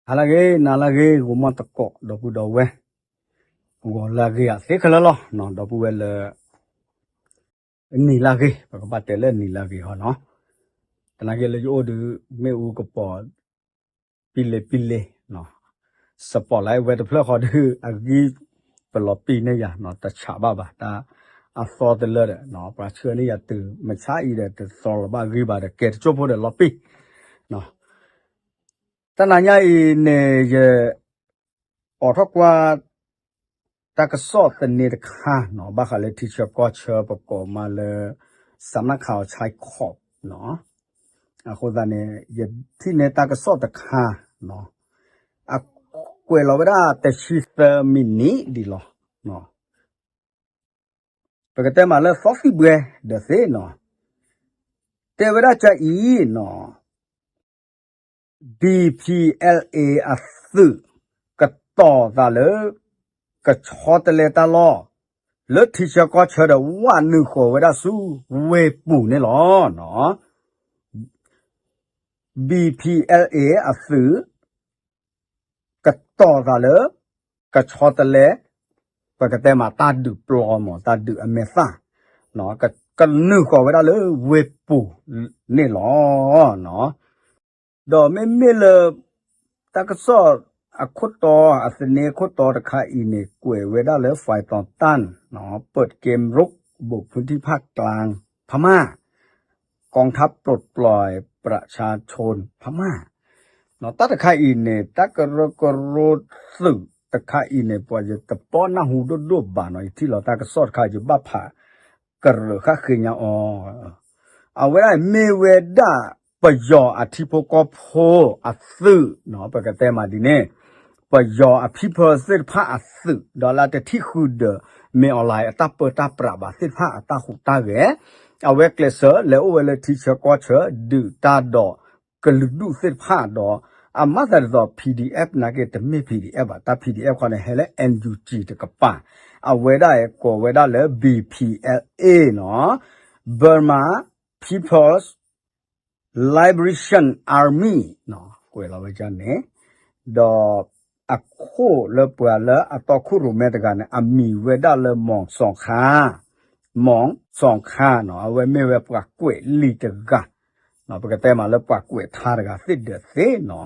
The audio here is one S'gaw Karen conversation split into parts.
ဟါလၢအဂ့ၤ နၤလၢအဂ့ၤ ဂီၤမီၢ်သကိး ဒီပုၢ်ဒီဝဲၢ် ဂီၤလၢအဂ့ၤအသ့ခဲလၢာ်လီၤ. ဒီပုၢ်ဝဲၢ်လၢ နံၤလၢအဂ့ၤ ပကဘၣ်တဲလၢနံၤလၢအဂ့ၤဟီနီၤ. သနာ်က့လၢယအိၣ်ဒီး မ့ၣ်အူကပီၤ ပံလ့ပံလ့ စပီးလၢအဝဲတဖျၢၣ်ဃီဒီး အဂံၢ်ပလီၤပံာ်န့ၢ်ယၤနီၤ တဆးဘၣ်ဘၣ် တၢ်အသီတလၢဒီး ပှၤဆှၢန့ၢ်ယၤတုၤ မဆါအံၤဒီး တသီလီၤဘၣ်ဂံၢ်ဘၣ်ဒီး ကဲတကၠိၢ်ဖိဒီးလီၤပံာ် တၢ်နၤညါအံၤန့ၣ် ယအိးထီၣ်ကွၢ် တၢ်ကစီၣ်သန့တခါနီၤ ဘၣ်ဃးလၢထံဆၢကီၢ်ဆၢ ပကိးမးလၢ စးမနၣ်ခးအီၤဆဲးခီးနီၤ. အဃိသတးန့ၣ် ယထံၣ်န့ၢ်တၢ်ကစီၣ်တခါနီၤ အကွဲးလီၤဝဲဒၣ်တဆံသၢမံးနံးဒံးလီၤ. ပကတဲမးလၢသီသံၣ်ဘှဲဒီးသ့နီၤ တဲဝဲဒၣ်ကအံၤနီၤ ဘံၣ်ပံၣ်အဲလ်အ့အသုး ကတီၤသးလၢ ကဆီတလဲတၢ်လီၢ် လၢထံဆၢကီၢ်ဆၢဒီး ဝးနုာ်ဃီၤဝဲဒၣ်ဆူဝ့ၢ်ပူၤန့ၣ်လီၤ. ဘံၣ်ပံၣ်အဲလ်အ့အသုး ကတီၤသးလၢ ကဆီတလဲ ပကတဲမးတၢ်ဒုးပျီမး တၢ်ဒုးအမဲာ်သၣ် ကနုာ်ဃီၤဝဲဒၣ်လၢဝ့ၢ်ပူၤန့ၣ်လီၤ. ဒီးမ့မ့ၢ်လၢ တၢ်ကစီၣ်အခိၣ်တီ အသန့ခိၣ်တီတခါအံၤန့ၣ် ကွဲးဝဲဒၣ်လၢ ฝ่ายต่อต้าน เปิดเกมรุก บุกพื้นที่ภาคกลางพม่า กองทัพปลดปล่อยประชาชนพม่า တၢ်တခါအံၤန့ၣ် တၢ်ကရၢကရိသုးတခါအံၤန့ၣ် ပှၤယတပီနၢ်ဟူဒိၣ်ဒိၣ်ဘၣ်နီၤ ယထံၣ်လီၤတၢ်ကစီၣ်တခါ ယဘၣ်ဖးကရၢဃၣ်ဃ့ညါအီၤ အဝဲဒၣ်မ့ၢ်ဝဲဒၣ် ပယီၤအထံဖိကီၢ်ဖိအသုးနီၤ ပကတဲမးဒ်န့ၣ် ပယီၤအ people သ့ၣ်တဖၣ်အသုး ဒီးလၢတထံၣ်ဃုာ်ဒီး မ့ၢ် online အတၢ်ပၢတၢ်ပြးဘၣ်သ့ၣ်တဖၣ်အတၢ်ဟူးတၢ်ဂဲၤ အဝဲကျဲးစၢးလဲၤအိၣ်ဝဲလၢထံဆၢကီၢ်ဆၢ ဒုးတၢ်ဒီးကလုာ်ဒူၣ်သ့ၣ်တဖၣ်ဒီး အမၤသးဒ်သိး ပီၣ်ဒံၣ်အဲၣ်ဖ် နာ်က့တမ့ၢ် ပီၣ်ဒံၣ်အဲၣ်ဖ် ဘၣ် တၢ် ပီၣ်ဒံၣ်အဲၣ်ဖ် ခီန့ၣ် ဟဲလၢ NUG တကပၤ အဝဲဒၣ်ကိးဝဲဒၣ်လၢ BPLA နီၤ Burma People's Liberation Army ကွဲးလီၤဝဲဒၣ်န့ၣ် ဒီးအခိၣ်လၢပှၤလၢအတီခိၣ်ရိၣ်မဲတဂၤန့ၣ် အမံၤဝဲဒၣ်လၢ မီၣ်စီၣ်ခါ မီၣ်စီၣ်ခါနီၤ အဝဲမ့ၢ်ဝဲပှၤကွဲးလံာ်တဂၤ ပကတဲမးလၢပှၤကွဲးထါတဂၤသ့ၣ်ဒီးသ့ၣ်နီၤ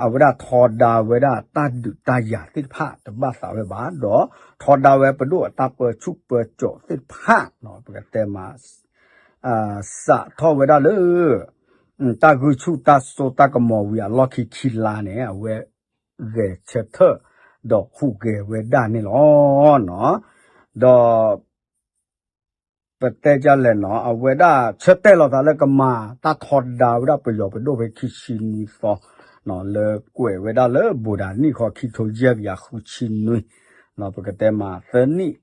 အဝဲဒၣ်ထီဒါဝဲဒၣ်တၢ်ဒုးတၢ်ယၤသ့ၣ်တဖၣ်တဘၣ်သးဝဲဘၣ် ဒီးထီဒါဝဲပဒိၣ်အတၢ်ပၢဆူၣ်ပၢစိးသ့ၣ်တဖၣ်နီၤ ပကတဲမး စးထီၣ်ဝဲဒၣ်လၢ တၢ်ဂုၢ်ဆူၣ်တၢ်စိတၢ်ကမီၤဝံၤအလီၢ်ခံခံလါန့ၣ် အဝဲဂဲၤဆၢထၢၣ် ဒီးဟူးဂဲၤဝဲဒၣ်န့ၣ်လီၤ. ဒီး ပတဲဒ်လဲၣ်နီၤ အဝဲဒၣ်ဆၢတဲာ်လီၤသးလၢကမၤတၢ်ထီဒါဝဲဒၣ်ပယီၤပဒိၣ်ဖဲခံဆံနွံသီ လၢကွဲးဝဲဒၣ်လၢ ဘိးဒၣ်နံၣ်ဃီ ခံထိယဲၢ်ကယၤဃုဆံနွံ ပကတဲမးသၢနံၣ်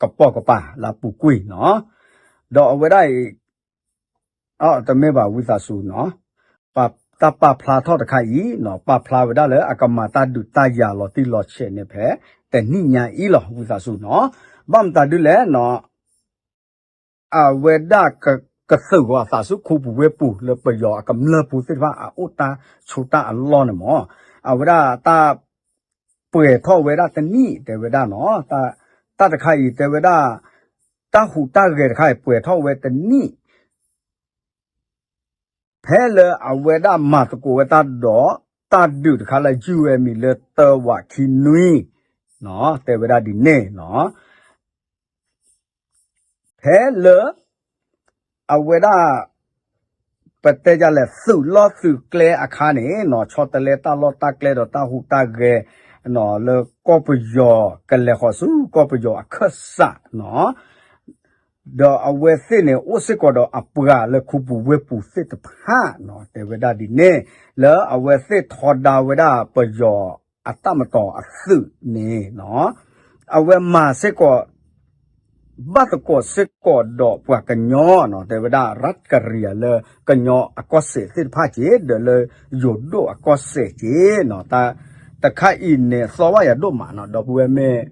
ကပိာ်ကပၤလၢအပူၤကွံာ်နီၤ ဒီးအဝဲဒၣ်အံၤ တမ့ၢ်ဘၣ်ဝံသးစူၤနီၤ တၢ်ပာ်ဖျါထီၣ်တခါအံၤနီၤ ပာ်ဖျါဝဲဒၣ်လၢအကမၤတၢ်ဒုးတၢ်ယၤလီၤတံၢ်လီၤဆဲးန့ၣ်ဖဲ တနံၣ်ညါအံၤလီၤ ဝံသးစူၤနီၤ ဘၣ်မတၤဒ်လဲၣ်နီၤ အဝဲဒၣ်က ကသုးဂီၤအသးဆူခူပူၤဝ့ၢ်ပူၤလၢပယီၤအကမျၢၢ်ပူၤသ့ၣ်တဖၣ်အအိၣ်တၢ်ဆိးတၢ်အလီၢ်န့ၣ်မး အဝဲဒၣ်တၢ် ပှဲၤထီၣ်ဝဲဒၣ်တနံၣ်တဲဝဲဒၣ်နီၤ တၢ်တခါအံၤတဲဝဲဒၣ် တၢ်ဟူးတၢ်ဂဲၤတခါအံၤပှဲၤထီၣ်ဝဲတနံၣ် ဖဲလၢအဝဲဒၣ်မၤသကိးဝဲတၢ်ဒီး တၢ်ဒုးတခါလၢ ယူၢ်ဝဲမံၤလၢတၢဝးခံနွံ တဲဝဲဒၣ်ဒ်န့ၣ်နီၤ ဖဲလၢ အဝဲဒၣ် ပတဲဒ်လဲၣ် သုးလီၢ်သုးကျဲအခါန့ၣ်နီၤ ဆီတလဲတၢ်လီၢ်တၢ်ကျဲဒီးတၢ်ဟူးတၢ်ဂဲၤ လၢကီၢ်ပယီၤကလဲၤဃီၤဆူကီၢ်ပယီၤအခၢၣ်စးနီၤ ဒီးအဝဲသ့ၣ်န့ၣ် အိၣ်စ့ၢ်ကီးဒီးအပှၤလၢခူပူၤဝ့ၢ်ပူၤသ့ၣ်တဖၣ်နီၤ တဲဝဲဒၣ်ဒ်န့ၣ် လၢအဝဲသ့ၣ်ထီဒါဝဲဒၣ်ပယီၤအတၢ်မတီၤအသုးန့ၣ်နီၤ အဝဲမၤစ့ၢ်ကီး ဘၣ်သကိးစ့ၢ်ကီးဒီးပှၤကညီနီၤ တဲဝဲဒၣ် ရၢတ်ကရံၤ လၢကညီအကီၢ်စဲၣ်သ့ၣ်တဖၣ်က့ၤ ဒီးလၢယိၤဒိၣ်အကီၢ်စဲၣ်က့ၤနီၤ တၢ်တခါအံၤန့ၣ် သီဝဲယၤဒိၣ်မးနီၤ ဒီပုၢ်ဝဲၢ်မ့ၢ်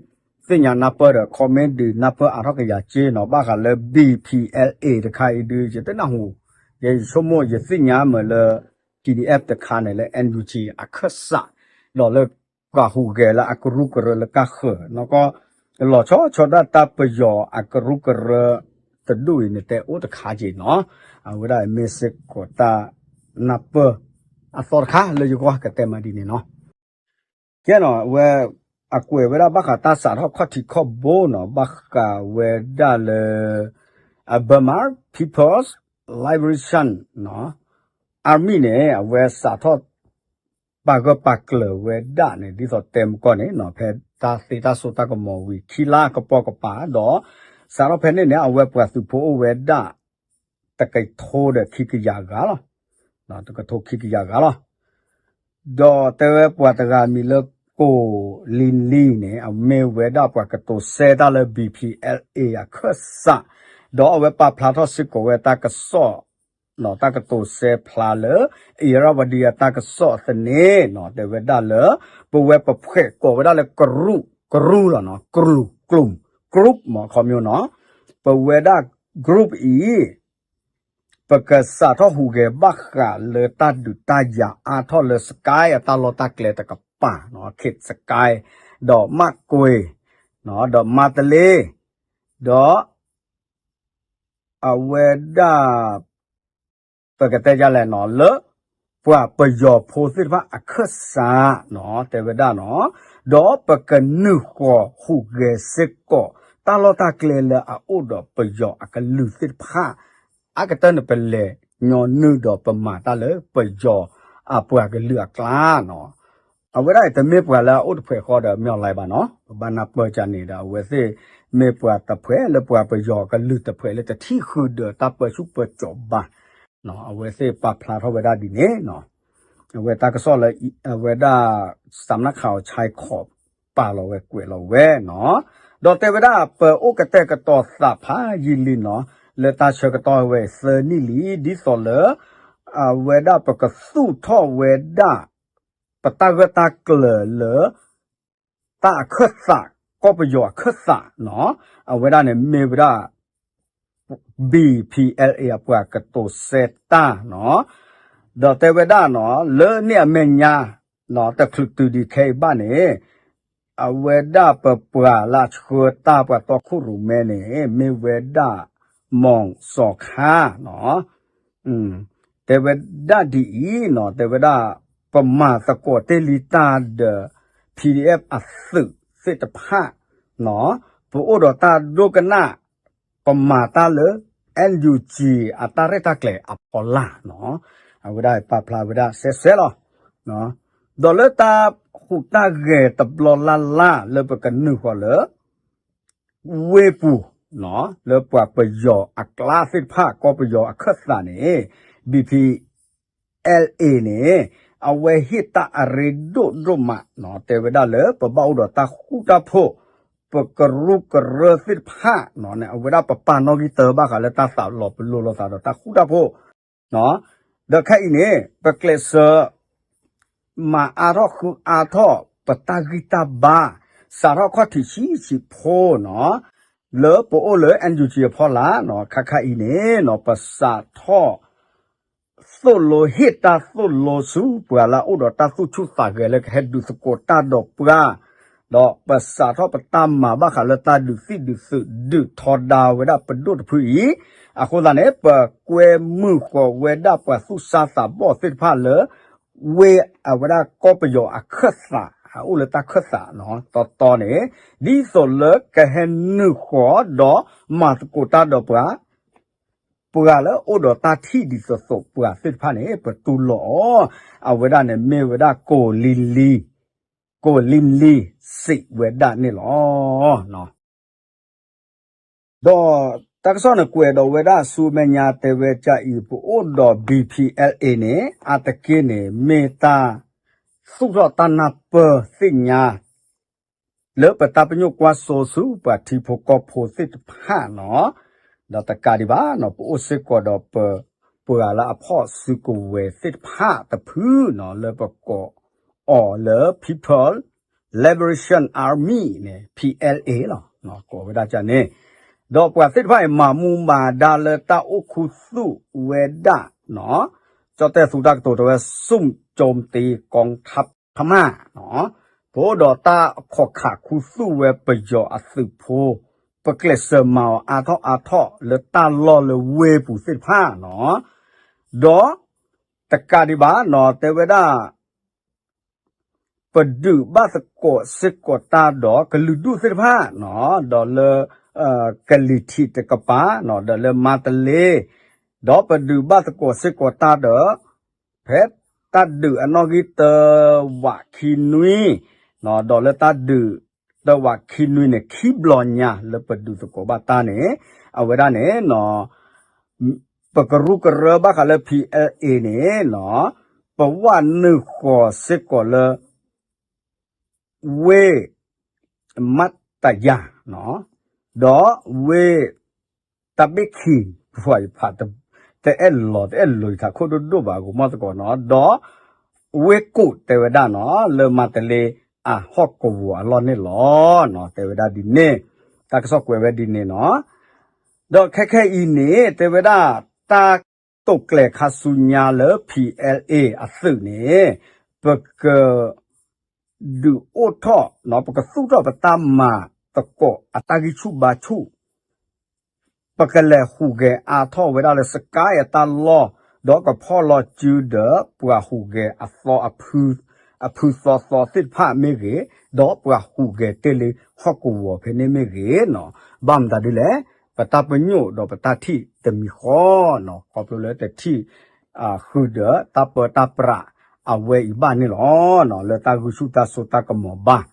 သ့ၣ်ညါနၢ်ပၢၢ်ဒီး comment ဒုးနၢ်ပၢၢ်အါထီၣ်ကယၤက့ၤနီၤ ဘၣ်ဃးလၢ ဘံၣ်ပံၣ်အဲလ်အ့ တခါအံၤဒုး ယတနၢ်ဟူ ယဆိကမိၣ်ယသ့ၣ်ညါမ့ၢ်လၢ PDF တခါန့ၣ်လၢ NUG အခၢၣ်စး ဒီးလၢပှၤဟူးဂဲၤလၢအကရူၢ်ကရၢလၢကါဃၢၤနီၢ်ကီၢ် လီၤဆီဆီဒၣ်တၢ်ပယီၤအကရူၢ်ကရၢတဒူၣ်အံၤန့ၣ် တဲအိၣ်တခါက့ၤနီၤ. အဝဲဒၣ်မ့ၢ်စ့ၢ်ကီးတၢ်နၢ်ပၢၢ်အသီတခါလၢယဂီၢ်ကတဲမးဒ်န့ၣ်နီၤ. ကဲနီၤ အဝဲ အကွဲးဝဲဒၣ်ဘၣ်ဃးတၢ်စးထီၣ်ခီၣ်ထံးခီၣ်ဘိနီၤ ဘၣ်ဃးဝဲဒၣ်လၢ Burma People's Liberation Army န့ၣ် အဝဲစးထီၣ် ပာ်ဂၢၢ်ပာ်ကျၢၤဝဲဒၣ်န့ၣ် ဒ်သိးတဲမကီၢ်န့ၣ်နီၤ ဖဲတၢ်သ့တၢ်စိတၢ်ကမီၤဝံၤခံလါကပိာ်ကပၤဒီး စးထီၣ်ဖဲန့ၣ်န့ၣ် အဝဲပှၤသုးဖိအိၣ်ဝဲဒၣ် တကထိဒီးခံကယၤဂၤလီၤ. တကထိခံကယၤဂၤလီၤ. ဒီးတဲဝဲပှၤတဂၤမံၤလၢကိးလံလံန့ၣ် အမ့ၢ်ဝဲဒၣ်ပှၤကတိၤစဲတၢ်လၢ BPLA အခၢၣ်စး ဒီးအဝဲပာ်ဖျါထီၣ်စ့ၢ်ကီးဝဲတၢ်ကစီၣ် တၢ်ကတိၤစဲဖျါလၢ အ့ရဝတံအတၢ်ကစီၣ်သန့ တဲဝဲဒၣ်လၢ ပဝဲပဖှဲးကိးဝဲဒၣ်လၢကရူၢ် ကရူၢ်လီၤနီၤ ကရူၢ် ကရူၢ် group မ့ၢ်ခီမ့ၢ်နီၤ ပဝဲဒၣ် group အံၤ ပကစးထီၣ်ဟူးဂဲၤဘၣ်ဃးလၢတၢ်ဒုးတၢ်ယၤအါထီၣ်လၢ Sky အတၢ်လီၢ်တၢ်ကျဲတကပၤနီၤ Cape Sky ဒီးမၣ်ကွ့ၤ ဒီးမါတလ့ ဒီး အဝဲဒၣ် ပကတဲဒ်လဲၣ်နီၤ လၢ ပှၤပယီၤဖိသ့ၣ်တဖၣ်အခၢၣ်စးနီၤ တဲဝဲဒၣ်နီၤ ဒီးပကနုာ်ဃီၤဟူးဂဲၤစ့ၢ်ကီး တၢ်လီၢ်တၢ်ကျဲလၢအအိၣ်ဒီးပယီၤအကလုာ်သ့ၣ်တဖၣ် အါကတၢၢ်န့ၣ် ပလဲၤညီနုၢ်ဒီးပမၤတၢ်လၢပယီၤအပှၤကလုာ်အကျါနီၤ အဝဲဒၣ်အံၤတမ့ၢ်ပှၤလၢအအိၣ်တဖှဲးဃီဒီး မ့ၢ်အီၤလၢၤဘၣ်နီၤ ပဘၣ်နၢ်ပၢၢ်ကန့ၣ်ဒီး အဝဲသ့ၣ်မ့ၢ်ပှၤတဖှဲးလၢပှၤပယီၤကလုာ်တဖှဲးလၢတထံၣ်ဃုာ်ဒီးတၢ်ပၢဆူၣ်ပၢစိးဘၣ် အဝဲသ့ၣ်ပာ်ဖျါထီၣ်ဝဲဒၣ်ဒ်န့ၣ်နီၤ အဝဲတၢ်ကစီၣ်လၢ အဝဲဒၣ် စးနၣ်ခးအီၤဆဲခီး ပာ်လီၤဝဲကွဲးလီၤဝဲနီၤ ဒီးတဲဝဲဒၣ်ပအိၣ်ကတဲာ်ကတီၤသးဖးယံာ်လံနီၤ လၢတၢ်ဆၢကတီၢ်ဝဲအံၤသၢနံၣ်လံ ဒ်သိးလၢ အဝဲဒၣ်ပကသူၣ်ထီၣ်ဝဲဒၣ် ပတၢ်ဂၢၢ်တၢ်ကျၢၤလၢ တၢ်အခၢၣ်သး ကီၢ်ပယီၤအခၢၣ်သးနီၤ အဝဲဒၣ်န့ၣ်မ့ၢ်ဝဲဒၣ် BPLA အပှၤကတိၤစဲတၢ်နီၤ ဒီးတဲဝဲဒၣ်နီၤ လၢန့ၣ်အမဲာ်ညါ တချုးတုၤဒံးခဲအံၤဘၣ်န့ၣ် အဝဲဒၣ်ပပှၤလၢအဆှၢတၢ်ပှၤတီခိၣ်ရိၣ်မဲန့ၣ် မ့ၢ်ဝဲဒၣ် မီၣ်စီၤခါနီၤ တဲဝဲဒၣ်ဒ်အံၤနီၤ တဲဝဲဒၣ် ပမၤသကိးတ့ၢ်လံတၢ်ဒီး PDF အသုးသ့ၣ်တဖၣ်နီၤ ပအိၣ်ဒီးတၢ်ဒိကနၣ် ပမၤတၢ်လၢ NUG အတၢ်ရဲၣ်တၢ်ကျဲၤအဖီလာ်နီၤ အဝဲဒၣ်ပာ်ဖျါဝဲဒၣ်စဲစဲလီၤ ဒီးလၢတၢ်ဟူးတၢ်ဂဲၤတဘျီလၢ်လၢ်လၢပကနုာ်ဃီၤလၢ ဝ့ၢ်ပူၤ လၢပှၤပယီၤအကျါသ့ၣ်တဖၣ် ကီၢ်ပယီၤအခၢၣ်သးန့ၣ် BPLA န့ၣ် အဝဲဟ့ၣ်တၢ်အရ့ဒိၣ်ဒိၣ်မးနီၤ တဲဝဲဒၣ်လၢပဘၣ်အိၣ်ဒီးတၢ်ဃူတၢ်ဖိး ပကရူၢ်ကရၢသ့ၣ်တဖၣ်နီၤ အဝဲဒၣ်ပပာ်နီၣ်ဂံၢ်တၢဘၣ်ဃးလၢတၢ်သးလီၤပလိာ်လိာ်သးဒီးတၢ်ဃူတၢ်ဖိး ဒီးခဲအံၤန့ၣ် ပကျဲးစၢး မၤအါထီၣ်ဃုအါထီၣ် ပတၢ်ဂံၢ်တၢ်ဘါ စးထီၣ်ခီၣ်ထံးဆံးဆံးဖိနီၤ လၢပအိၣ်လၢ NUG အဖီလာ်နီၤ ခါခါအံၤန့ၣ်နီၤ ပစးထီၣ် သိၣ်လိဟ့ၣ်တၢ်သိၣ်လိဆူပှၤလၢအအိၣ်ဒီးတၢ်သူၣ်ဆူၣ်သးဂဲၤလၢကဟဲဒုးသကိးတၢ်ဒီးပှၤ ဒီးပစးထီၣ်ပတၢ်မၤဘၣ်ဃးလၢတၢ်ဒုးသံၣ်ဒုးသုးဒုးထီဒါဝဲဒၣ်ပဒိၣ်တဖုအံၤ, အဃိသတးန့ၣ် ပကွဲမုာ်ဃီၤဝဲဒၣ်ပှၤသူၣ်စၢ်သးဘီၣ်သ့ၣ်တဖၣ်လၢ ဝ့ၢ်အဝဲဒၣ်ကီၢ်ပယီၤအခၢၣ်သး အအိၣ်လၢတၢ်ခၢၣ်သးနီၤ တီတီန့ၣ် ဒ်သိးလၢကဟဲနုာ်ဃီၤဒီးမၤသကိးတၢ်ဒီးပှၤ ပှၤလၢအိၣ်ဒီးတၢ်ထံၣ်ဒ်သိးသိးပှၤသ့ၣ်တဖၣ်န့ၣ် ပတူၢ်လိာ်အီၤ, အဝဲဒၣ်န့ၣ်မ့ၢ်ဝဲဒၣ် ကိးလံလံ ကိးလံလံ စံးဝဲဒၣ်န့ၣ်လီၤ. ဒီးတၢ်ကစီၣ်န့ၣ်ကွဲးဒီးဝဲဒၣ်ဆူမဲာ်ညါတဲဝဲဒ်အံၤ ပအိၣ်ဒီး BPLA န့ၣ် အါတက့ၢ်န့ၣ် မ့ၢ်တၢ်သူၣ်ထီၣ်တၢ်နၢ်ပၢၢ်သ့ၣ်ညါ လၢပတၢ်ပညိၣ်ကွၢ်စိဆူပှၤထံဖိကီၢ်ဖိသ့ၣ်တဖၣ်နီၤ, ဒီးတကးဒံးဘၣ်နီၤ ပအိၣ်စ့ၢ်ကီးဒီးပ ပှၤလၢအဖီၣ်စုကဝဲၤသ့ၣ်တဖၣ်တဖုနီၤ လၢပကိးအီၤလၢ People Liberation Army န့ၣ် PLA လီၤ. ကိးဝဲဒၣ်န့ၣ် ဒီးပှၤသ့ၣ်တဖၣ်အံၤ မၤမူမၤဒါလၢတၢ်အိၣ်ခူသူၣ်ဝဲဒၣ်နီၤ ကၠီၣ်တဲၣ်သူတၢ်ကတိၤတဲဝဲ ဆုၣ်ကၠိတံကီၢ်ထၣ်ဖမၢ် ပအိၣ်ဒီးတၢ်ခီၣ်ခးခူသူၣ်ဝဲပယီၤအသုးဖိ ပကျဲးစၢးမၤအီၤအါထီၣ်အါထီၣ်လၢတၢ်လီၢ်လၢဝ့ၢ်ပူၤသ့ၣ်တဖၣ်နီၤ, ဒီးတကးဒံးဘၣ်နီၤ တဲဝဲဒၣ် ပဒုးဘၣ်သကိးစ့ၢ်ကီးတၢ်ဒီးကလုာ်ဒူၣ်သ့ၣ်တဖၣ်နီၤ, ဒီးလၢ ကလံၤထံးတကပၤနီၤ, ဒီးလၢမါတလ့, ဒီးပဒုးဘၣ်သကိးစ့ၢ်ကီးတၢ်ဒီး ဖဲတၢ်ဒုးအနီၣ်ဂံၢ်တဝးခံနွံ, ဒီးလၢတၢ်ဒုးတဝးခံနွံန့ၣ် ခံဘျီညါလၢပဒုးသကိးဘၣ်တၢ်န့ၣ် အဝဲဒၣ်န့ၣ် ပကရူၢ်ကရၢဘၣ်ဃးလၢ ဖံၣ်အဲလ်အ့ၣ် န့ၣ် ပဝဲနုာ်ဃီၤစ့ၢ်ကီးလၢ ဝ့ၢ် မတ်တယၤ, ဒီးဝ့ၢ် တၢ်ဘ့ၣ်ခံ, ပှၤယဖး တအဲၣ်လီၤတအဲၣ်လီၤ ယထးခိၣ်ဒိၣ်ဒိၣ်ဘၣ် ဂီၤမီၢ်သကိးနီၤ, ဒီးဝ့ၢ်ကိးတဲဝဲဒၣ်နီၤ လၢမါတလ့အဟီၣ်ကဝီၤအလီၢ်န့ၣ်လီၤ. တဲဝဲဒၣ်ဒ်န့ၣ်, တၢ်ကစီၣ်ကွဲးဝဲဒ်န့ၣ်နီၤ, ဒီးခဲခဲအံၤန့ၣ် တဲဝဲဒၣ် တၢ်တိာ်ကျဲၤခါဆူညါလၢ ဖံၣ်အဲလ်အ့ၣ် အသုးန့ၣ် ပက ဒုးအိၣ်ထီၣ် ပကသူၣ်ထီၣ်ပတၢ်မၤသကိးအတၢ်ဂံၢ်ဆူၣ်ဘါဆူၣ်, ပကလဲၤဟူးဂဲၤအါထီၣ်ဝဲဒၣ်လၢ စကဲအတၢ်လီၢ်, ဒီးကဖီၣ်လီၤစုဒီးပှၤဟူးဂဲၤအသီ အဖုသီသီသ့ၣ်တဖၣ်မ့ၢ်ဂ့ၤ, ဒီးပှၤဟူးဂဲၤတ့ၢ်လံဟီၣ်ကဝီၤဖဲန့ၣ်မ့ၢ်ဂ့ၤနီၤ, ဘၣ်မတၤဒ်လဲၣ်, ပတၢ်ပညိၣ်ဒီးပတၢ်ထံၣ်တမံၤဃီနီၤ, ခီဖျိလၢတထံၣ် ဃုာ်ဒီးတၢ်ပၢတၢ်ပြးအဝဲအံၤဘၣ်န့ၣ်လီၤ. လၢတၢ်ဂုာ်ဆူၣ်တၢ်စိတၢ်ကမီၤဘၣ်,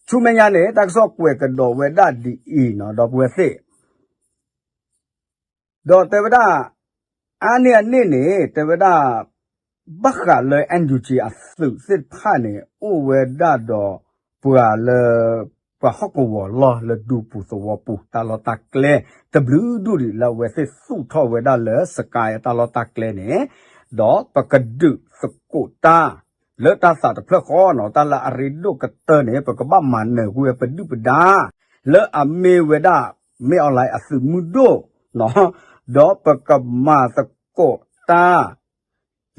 ဆူမဲာ်ညါန့ၣ် တၢ်ကစီၣ်ကွဲးကဒီးဝဲဒၣ်ဒ်အံၤနီၤ ဒီပုၢ်ဝဲၢ်သ့ၣ်, ဒီးတဲဝဲဒၣ် အါန့ၢ်အန့ၣ်န့ၣ် တဲဝဲဒၣ် ဘၣ်ဃးလၢ NUG အသုးသ့ၣ်တဖၣ်န့ၣ် အိၣ်ဝဲဒၣ်ဒီး ပှၤလၢ ပှၤဟီၣ်ကဝီၤလီၢ်လၢဒူပူၤသဝီပူၤ တၢ်လီၢ်တၢ်ကျဲ တဘျုးဒူၣ်ဒံးလၢအဝဲသ့ၣ်သူၣ်ထီၣ်ဝဲဒၣ်လၢ စကဲအတၢ်လီၢ်တၢ်ကျဲန့ၣ်, ဒီးပကဒုးသကိးတၢ် လၢတၢ်သးတဖျၢၣ်ဃီနီၤ တၢ်လၢအရ့ဒိၣ်ကတၢၢ်န့ၣ် ပကဘၣ်မၤနၢၤကွံာ်ဝဲပဒုၣ်ပဒါ လၢအမ့ၢ်ဝဲဒၣ် မင်းအောင်လှိုင် အသုးမုၢ်ဒိၣ်နီၤ, ဒီးပကမၤသကိးတၢ်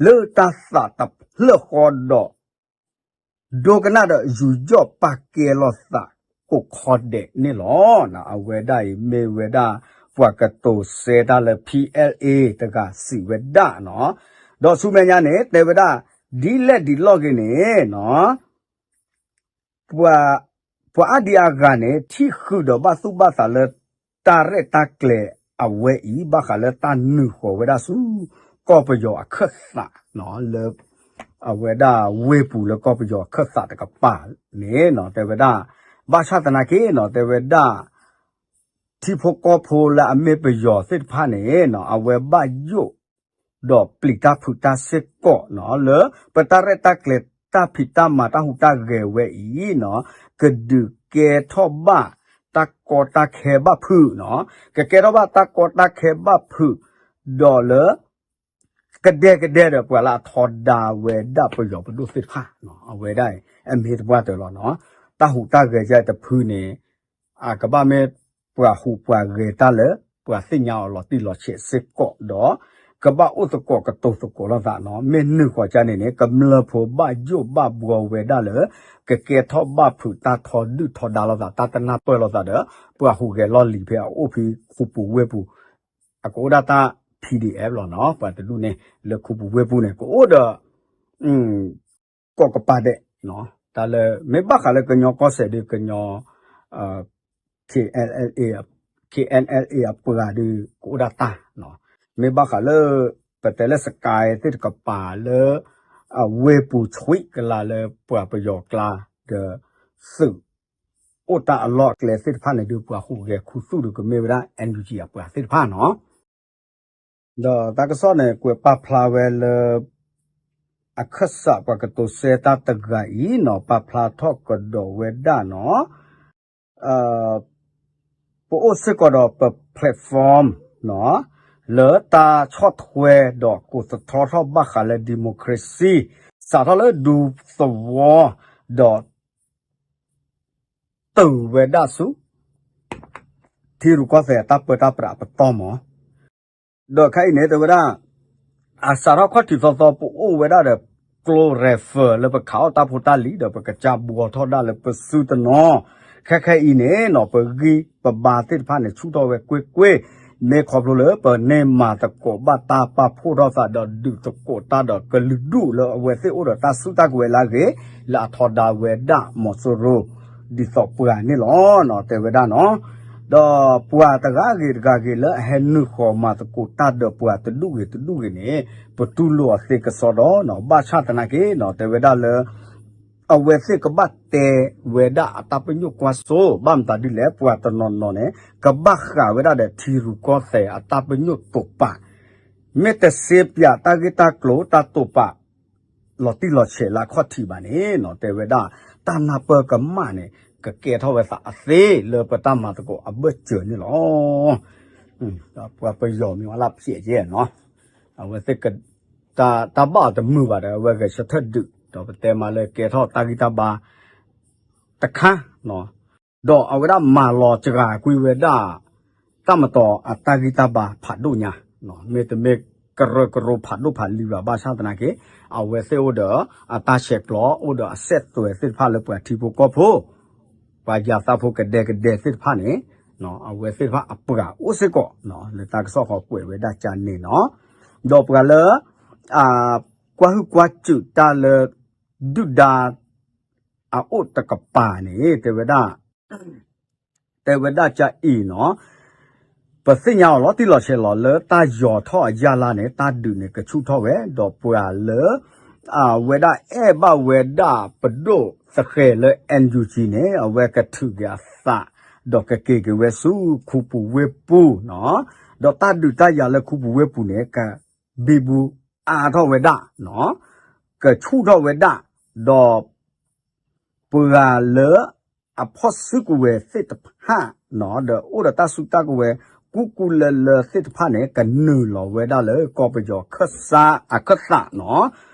လၢတၢ်သးတဖျၢၣ်ဃီဒီး ဒိကနၣ်ဒီးယူးယီၣ်ပာ်ကဲလိာ်သးကိးခီဒဲးန့ၣ်လီၤ. အဝဲဒၣ်အံၤမ့ၢ်ဝဲဒၣ် ပှၤကတိၤစဲတၢ်လၢ ဖံၣ်အဲလ်အ့ၣ် တဂၤစံးဝဲဒၣ်နီၤ, ဒီးဆူမဲာ်ညါန့ၣ် တဲဝဲဒၣ် ဒ်လဲၣ်ဒ်လဲၣ်ဂ့ၤန့ၣ်နီၤ ပှၤအါဒံအါဂၤန့ၣ် ထံၣ်ဃုာ်ဒီးဘၣ်သူၣ်ဘၣ်သးလၢ တၢ်ရဲၣ်တၢ်ကျဲၤအဝဲအံၤ ဘၣ်ဃးလၢတၢ်နုာ်ဃီၤဝဲဒၣ်ဆူ ကီၢ်ပယီၤအခၢၣ်သး လၢ အဝဲဒၣ်ဝ့ၢ်ပူၤလၢကီၢ်ပယီၤအခၢၣ်သးတကပၤန့ၣ်နီၤ တဲဝဲဒၣ် ဘၣ်ဆၣ်သနာ်က့နီၤ တဲဝဲဒၣ် ထံဖိကီၢ်ဖိလၢအမ့ၢ်ပယီၤသ့ၣ်တဖၣ်န့ၣ်နီၤ အဝဲဘၣ်ယိၣ် ဒီးပျံၤတၢ်ဖုးတၢ်စ့ၢ်ကီးနီၤ လၢပတၢ်ရဲၣ်တၢ်ကျဲၤ တၢ်ဖံးတၢ်မၤတၢ်ဟူးတၢ်ဂဲၤဝဲအံၤနီၤ ကဒုးကဲထီၣ်ဘၣ်တၢ်ကီတၢ်ခဲဘၣ်ဖုးနီၤ ကကဲထီၣ်ဘၣ်တၢ်ကီတၢ်ခဲဘၣ်ဖုး ဒီးလၢ ကဒဲကဒဲဒီးပှၤလၢအထီဒါဝဲဒၣ်ပယီၤပဒိၣ်သ့ၣ်တဖၣ်နီၤ အဝဲဒၣ်အံၤ အမ့ၢ်တပှၢ်တၢၢ်လီၤနီၤ တၢ်ဟူးတၢ်ဂဲၤယါတဖုန့ၣ် အကဘၣ်မ့ၢ်ပှၤဟူးပှၤဂဲၤတၢ်လၢ ပှၤသ့ၣ်ညါအီၤလီၤတံၢ်လီၤဆဲးစ့ၢ်ကီးဒီး ကဘၣ်အိၣ်သကိးကတိၤသကိးလိာ်သးနီၤ မ့ၢ်နုာ်ဃီၤကါန့ၣ်န့ၣ် ကမျၢၢ်ဖိဘၣ်ယိၣ်ဘၣ်ဘှီဝဲဒၣ်လၢ ကကဲထီၣ်ဘၣ်ဖုးတၢ်ထီဒုၣ်ထီဒါလိာ်သး တၢ်တနၢ်ပၢၢ်လိာ်သးဒီး ပှၤဟူးဂဲၤလီၢ်လံၤဖဲအအိၣ်ဖဲခူပူၤဝ့ၢ်ပူၤ အကအိၣ်ဒၣ်တၢ် PDF လီၤနီၤ ပှၤတဒူၣ်န့ၣ် လၢခူပူၤဝ့ၢ်ပူၤန့ၣ် ကအိၣ်ဒီး ကိးကပၤဒဲး တၢ်လၢ မ့ၢ်ဘၣ်ဃးလၢကညီကီၢ်စဲၣ်ဒီးကညီ KNLA KNLA အပှၤဒီး ကအိၣ်ဒၣ်တၢ် မ့ၢ်ဘၣ်ဃးလၢ ပတဲလၢစကဲသ့ၣ်တကပၤလၢ အဝ့ၢ်ပူၤဆွံကလါလၢပှၤပယီၤကျါ ဒီး သုး အိၣ်တၢ်အလီၢ်အကျဲသ့ၣ်တဖၣ်န့ၣ်ဒီး ပှၤဟူးဂဲၤခူသူၣ်ဒီးကမ့ၢ်ဝဲဒၣ် NUG အပှၤသ့ၣ်တဖၣ်နီၤ ဒီးတၢ်ကစီၣ်န့ၣ် ကွဲးပာ်ဖျါဝဲလၢ အခၢၣ်စးပှၤကတိၤစဲတၢ်တဂၤအံၤနီၤ ပာ်ဖျါထီၣ်ကဒီးဝဲဒၣ်နီၤ ပအိၣ်စ့ၢ်ကီးဒီးပ platform နီၤ လၢတၢ်ဆီၣ်ထွဲဒီးကိးသထီထီၣ်ဘၣ်ဃးလၢ democracy စးထီၣ်လၢဒူသဝီ ဒီး တုၤဝဲဒၣ်ဆူ ထံရူၢ်ကီၢ်သဲးအတၢ်ပၢတၢ်ပြးအပတီၢ်မး ဒီးခဲအံၤန့ၣ် တဲဝဲဒၣ် အစးထီၣ်ခီၣ်ထံးသီသီ ပအိၣ်ဝဲဒၣ်ဒီး ကျိ rifle လၢပခးအီၣ်တၢ်ဖိတၢ်လံၤဒီး ပကစၢ်ဘှီထီၣ်ဒၣ်လၢပစုတနီၤ, ခဲခဲအံၤန့ၣ်နီၤ ပဂံၢ်ပဘါသ့ၣ်တဖၣ်န့ၣ် ဆူၣ်ထီၣ်ဝဲကွ့ၢ်ကွ့ၢ်, မ့ၢ်ခီဖျိလၢပန့ၢ်မၤသကိးဘၣ်တၢ်ပာ်ဖှိၣ်ထီၣ်သးဒီးဒုးသကိးတၢ်ဒီးကလုာ်ဒူၣ်လၢအဝဲသ့ၣ်အိၣ်ဒီးတၢ်စုတၢ်ကဝဲၤလၢအဂ့ၤ လၢအထီဒါဝဲဒၣ်မီၤစိရိၤ ဒ်သိးပှၤန့ၣ်လီၤ တဲဝဲဒၣ်နီၤ. ဒီးပှၤတဂၤဂ့ၤတဂၤဂ့ၤလၢအဟဲနုာ်ဃီၤမၤသကိးတၢ်ဒီးပှၤတဒူၣ်ဂ့ၤတဒူၣ်ဂ့ၤန့ၣ် ပတူၢ်လိာ်အီၤသ့ကစီဒီနီၤ, ဘၣ်ဆၣ်သနာ်က့နီၤ တဲဝဲဒၣ်လၢ အဝဲသ့ၣ်ကဘၣ်တဲဝဲဒၣ်အတၢ်ပညိၣ်ကွၢ်စိ ဘၣ်မတၤဒ်လဲၣ် ပှၤတနီၤနီၤန့ၣ် ကဘၣ်ဃးဝဲဒၣ်ဒီးထံရူၢ်ကီၢ်သဲးအတၢ်ပညိၣ်တိာ်ပာ်, မ့ၢ်တစ့ပၠးတၢ်ဂ့ၢ်တၢ်ကျိၤတၢ်တိာ်ပာ် လီၤတံၢ်လီၤဆဲးလၢအခီၣ်ထံးဘၣ်န့ၣ်နီၤ တဲဝဲဒၣ် တၢ်နၢ်ပၢၢ်ကမၣ်န့ၣ် ကကဲထီၣ်ဝဲသးအသ့လၢပတၢ်မၤသကိးအဘၢၣ်စၢၤန့ၣ်လီၤ. ပှၤပယီၤမံၤဝဲလၢဖျဲးကဲနီၤ, အဝဲသ့ၣ် တၢ်ဘၣ်အီၤတမုာ်ဘၣ်ဒီး အဝဲဂဲၤဆၢထၢၣ်ဒုး ဒီးပတဲမးလၢကဲထီၣ်တၢ်ဂံၢ်တၢ်ဘါ တခါနီၤ, ဒီးအဝဲဒၣ်မၤလီၤစှၤကွံာ်ဝဲဒၣ် တၢ်မတီၤအတၢ်ဂံၢ်တၢ်ဘါဖးဒိၣ်ညါ, မ့တမ့ၢ်ကရၢကရိဖးဒိၣ်ဖးလံၤဘၣ် ဘၣ်ဆၣ်သနာ်က့ အဝဲသ့ၣ်အိၣ်ဒီးအတၢ်ဆဲးကျိး အိၣ်ဒီးအစဲးသွဲးသ့ၣ်တဖၣ်လၢပှၤထံဖိကီၢ်ဖိ ပှၤယၤသးဖိကဒဲကဒဲသ့ၣ်တဖၣ်န့ၣ် အဝဲသ့ၣ်တဖၣ်အပှၤအိၣ်စ့ၢ်ကီး လၢတၢ်ကစီၣ်ဃီကွဲးဝဲဒၣ်ကန့ၣ်နီၤ, ဒီးပှၤလၢ ကွၢ်ဟုၣ်ကွၢ်စူၣ်တၢ်လၢ ဒုၣ်ဒါ အအိၣ်တကပၤန့ၣ် တဲဝဲဒၣ် တဲဝဲဒၣ်ကအံၤနီၤ, ပသ့ၣ်ညါအီၤလီၤတံၢ်လီၤဆဲးလီၤ လၢတၢ်ယီၤထီၣ်အယၢ်လါန့ၣ် တၢ်ဒုးန့ၣ်ကဆူၣ်ထီၣ်ဝဲ ဒီးပှၤလၢ အဝဲဒၣ်အဲၣ်ဘၣ်ဝဲဒၣ်ပဒိၣ်သဃဲၤလၢ NUG န့ၣ် အဝဲကထုးက့ၤအသး ဒီးကက့ၤက့ၤဝဲဆူခူပူၤဝ့ၢ်ပူၤနီၤ, ဒီးတၢ်ဒုးတၢ်ယၤလၢခူပူၤဝ့ၢ်ပူၤန့ၣ် ကဘံဘူအါထီၣ်ဝဲဒၣ်နီၤ, ကဆူၣ်ထီၣ်ဝဲဒၣ်, ဒီး ပှၤလၢအဖီၣ်စုကဝဲၤသ့ၣ်တဖၣ်နီၤ ဒီးအိၣ်ဒီးတၢ်စုတၢ်ကဝဲၤ ကူကူလၢလၢသ့ၣ်တဖၣ်န့ၣ် ကနုာ်လီၤဝဲဒၣ်လၢကီၢ်ပယီၤခၢၣ်စးအခၢၣ်သးနီၤ,